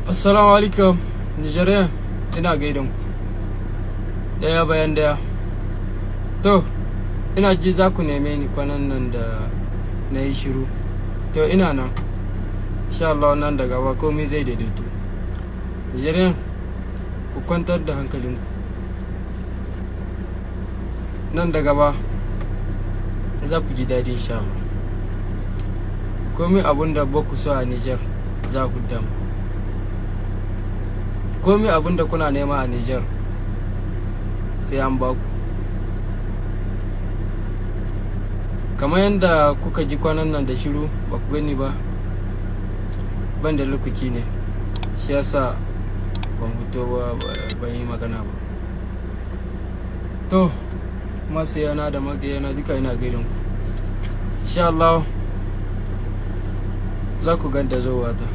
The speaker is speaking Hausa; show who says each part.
Speaker 1: Assalamu alaikum, Nigerian, ina gaidan ku daya bayan daya. To, ina ji za ku neme ni kwanan nan da na yi shiru. To, ina nan, insha Allah nan da gaba komai zai daidaito. Nigerian, ku kwantar da hankalinku. Nan da gaba za ku ji daɗi, insha Allah. Komai abun da ba ku so a Niger za ku damu. Komai abun da kuna nema a Niger sai an ba ku. Kamar yadda kuka ji kwanan nan da shiru, ba ku gani ba, ban da lokaci ne, shi yasa ban fito ba, ban yi magana ba. To, masoyana da maƙiyana duka, ina gaidan ku. Insha Allah za ku ganta zowa ta.